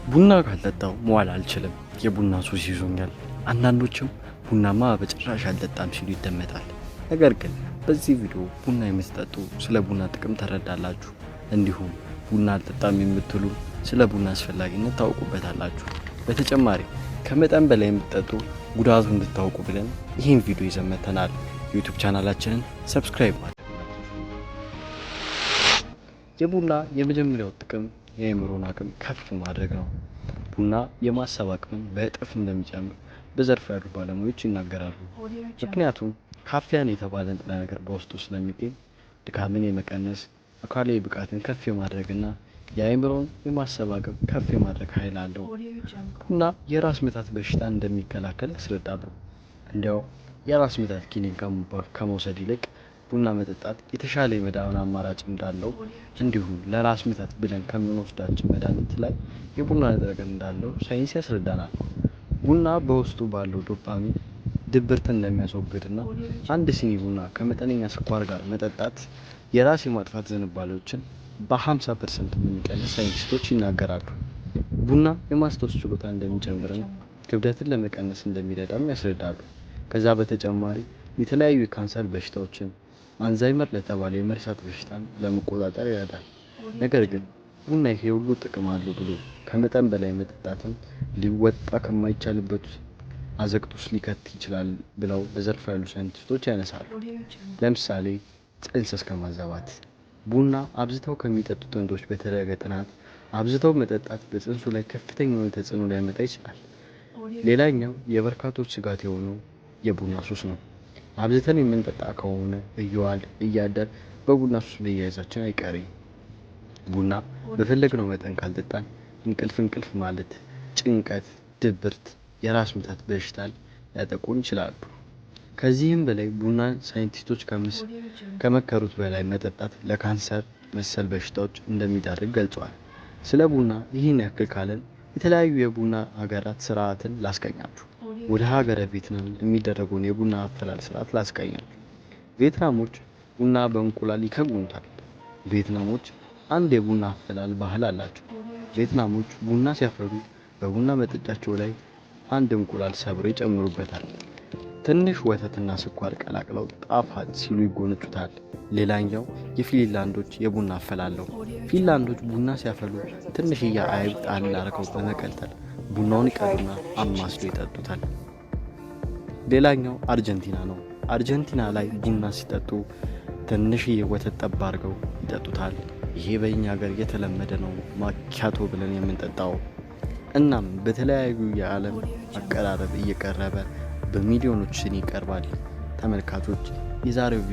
ቡና ካልጠጣው መዋል አልችልም፣ የቡና ሱስ ይዞኛል። አንዳንዶችም ቡናማ በጭራሽ አልጠጣም ሲሉ ይደመጣል። ነገር ግን በዚህ ቪዲዮ ቡና የምትጠጡ ስለ ቡና ጥቅም ትረዳላችሁ። እንዲሁም ቡና አልጠጣም የምትሉ ስለ ቡና አስፈላጊነት ታውቁበታላችሁ። በተጨማሪ ከመጠን በላይ የምትጠጡ ጉዳቱ እንድታውቁ ብለን ይህን ቪዲዮ ይዘን መጥተናል። YouTube ቻናላችንን subscribe ማድረግ። የቡና የመጀመሪያው ጥቅም የአእምሮን አቅም ከፍ ማድረግ ነው። ቡና የማሰብ አቅምን በእጥፍ እንደሚጨምር በዘርፉ ያሉ ባለሙያዎች ይናገራሉ። ምክንያቱም ካፊያን የተባለ ንጥረ ነገር በውስጡ ስለሚገኝ ድካምን የመቀነስ፣ አካላዊ ብቃትን ከፍ የማድረግና የአእምሮን የማሰብ አቅም ከፍ የማድረግ ኃይል አለው። ቡና የራስ ምታት በሽታን እንደሚከላከል ያስረዳሉ። እንዲያው የራስ ምታት ኪኒን ከመውሰድ ይልቅ ቡና መጠጣት የተሻለ የመዳን አማራጭ እንዳለው፣ እንዲሁም ለራስ ምታት ብለን ከምንወስዳቸው መድኃኒት ላይ የቡና ንጥረ ነገር እንዳለው ሳይንስ ያስረዳናል። ቡና በውስጡ ባለው ዶፓሚን ድብርትን እንደሚያስወግድና አንድ ሲኒ ቡና ከመጠነኛ ስኳር ጋር መጠጣት የራስ የማጥፋት ዝንባሌዎችን በ50% እንደሚቀንስ ሳይንቲስቶች ይናገራሉ። ቡና የማስታወስ ችሎታ እንደሚጨምርና ክብደትን ለመቀነስ እንደሚረዳም ያስረዳሉ። ከዛ በተጨማሪ የተለያዩ የካንሰር በሽታዎችን፣ አልዛይመር ለተባለ የመርሳት በሽታን ለመቆጣጠር ይረዳል። ነገር ግን ቡና ይሄ ሁሉ ጥቅም አለው ብሎ ከመጠን በላይ መጠጣትም ሊወጣ ከማይቻልበት አዘቅት ውስጥ ሊከት ይችላል ብለው በዘርፉ ያሉ ሳይንቲስቶች ያነሳሉ። ለምሳሌ ጽንስ እስከ ማዛባት። ቡና አብዝተው ከሚጠጡ ጥንዶች በተደረገ ጥናት አብዝተው መጠጣት በጽንሱ ላይ ከፍተኛ የሆነ ተጽዕኖ ሊያመጣ ይችላል። ሌላኛው የበርካቶች ስጋት የሆነው የቡና ሱስ ነው። አብዝተን የምንጠጣ ከሆነ እየዋል እያደር በቡና ሱስ መያያዛችን አይቀሬ። ቡና በፈለግነው መጠን ካልጠጣን እንቅልፍ እንቅልፍ ማለት፣ ጭንቀት፣ ድብርት፣ የራስ ምታት በሽታን ሊያጠቁን ይችላሉ። ከዚህም በላይ ቡናን ሳይንቲስቶች ከመከሩት በላይ መጠጣት ለካንሰር መሰል በሽታዎች እንደሚዳርግ ገልጸዋል። ስለ ቡና ይህን ያክል ካለን የተለያዩ የቡና ሀገራት ስርዓትን ላስቃኛችሁ። ወደ ሀገረ ቪየትናም የሚደረገውን የቡና አፈላል ስርዓት ላስቃኛችሁ። ቪየትናሞች ቡና በእንቁላል ይከውኑታል። ቪየትናሞች አንድ የቡና አፈላል ባህል አላቸው። ቪየትናሞች ቡና ሲያፈሉ በቡና መጠጫቸው ላይ አንድ እንቁላል ሰብረው ይጨምሩበታል። ትንሽ ወተትና ስኳር ቀላቅለው ጣፋጭ ሲሉ ይጎነጩታል። ሌላኛው የፊንላንዶች የቡና አፈላል ነው። ፊንላንዶች ቡና ሲያፈሉ ትንሽዬ አይብ ጣል አድርገው በመቀልጠል ቡናውን ይቀዱና አማስለው ይጠጡታል። ሌላኛው አርጀንቲና ነው። አርጀንቲና ላይ ቡና ሲጠጡ ትንሽዬ ወተት ጠብ አድርገው ይጠጡታል። ይሄ በእኛ ሀገር የተለመደ ነው፣ ማኪያቶ ብለን የምንጠጣው። እናም በተለያዩ የዓለም አቀራረብ እየቀረበ በሚሊዮኖች ሲኒ ይቀርባል። ተመልካቾች፣ የዛሬው ቪዲዮ